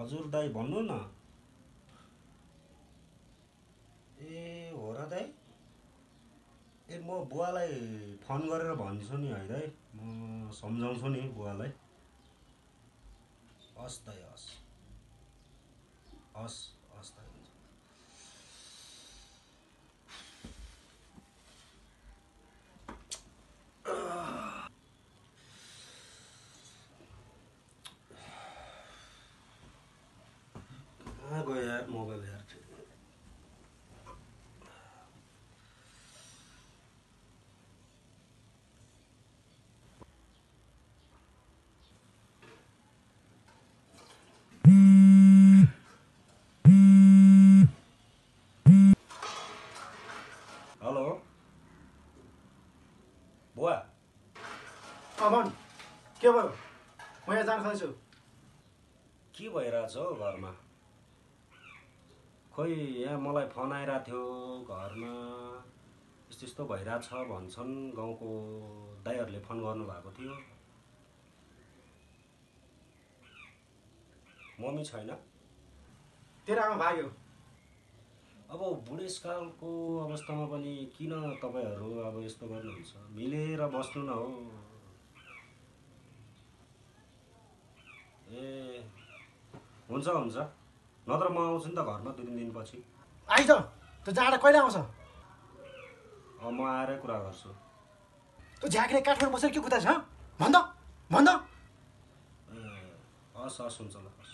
हजुर दाइ भन्नु न। ए हो र दाइ। ए म बुवालाई फोन गरेर भन्छु नि है दाइ, म सम्झाउँछु नि बुवालाई। हस् दाइ, हस् हस् हस् दाइ। कहाँ गयो यार मोबाइल यार। हेलो बुवा। भन के भयो? म यहाँ जान खोज्छु। के भइरहेछ हौ घरमा? खोइ यहाँ मलाई फोन आइरहेको थियो घरमा, यस्तो यस्तो भइरहेछ भन्छन्। गाउँको दाइहरूले फोन गर्नुभएको थियो। मम्मी छैन। तेरो आमा भाग्यो। अब बुढेसकालको अवस्थामा पनि किन तपाईँहरू अब यस्तो गर्नुहुन्छ? मिलेर बस्नु न हो। ए हुन्छ हुन्छ, नत्र म आउँछु नि त घरमा 2-3 दिनपछि। आइज। त्यो जाँडा कहिले आउँछ? म आएरै कुरा गर्छु। त्यो झाँक्रे काठमा बसेर के कुदा छ? भन त भन त। ए हस् हस्, हुन्छ ल, हस्।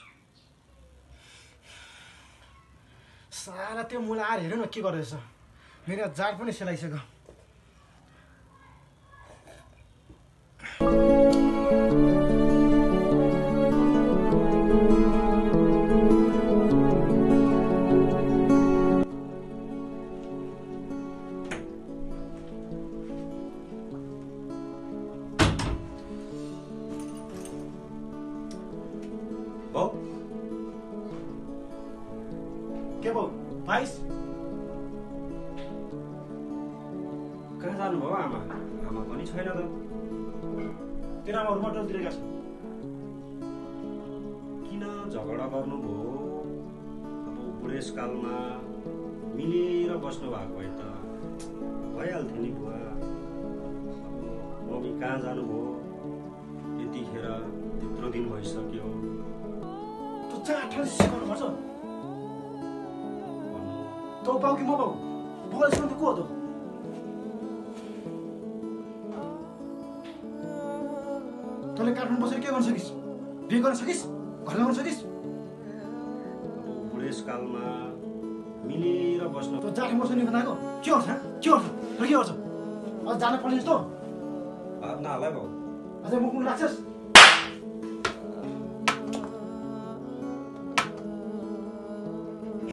सारा त्यो मुला आएर हेर्नु न के गर्दैछ। मेरो जाँड पनि सेलाइसक्यो। के भयो भाइस? कहाँ जानुभयो आमा? आमा पनि छैन त। तेरो आमा रुमटोलतिरेका छन्। किन झगडा गर्नुभयो? अब बुढेसकालमा मिलेर बस्नु भएको भए त भइहाल्थ्यो नि बुवा। अब मम्मी कहाँ जानुभयो? यतिखेर त्यत्रो दिन भइसक्यो। तँ चाँठा सिकाउनुपर्छ। तँ पाउ कि म पाउ? बुवाले सिकाउनु को हो त? तँले काठमाडौँ बसेर के गर्न सकिस्? बिहे गर्न सकिस्? घर ल्याउन सकिस्? बुढेसकालमा मिलेर बस्नु। तँ जाँठा बस्नु नि भनेको के गर्छ? के गर्छ? र के गर्छ? अझ जान पर्ने जस्तो? भात नहालै भाउ। अझै मुख राख्छस्?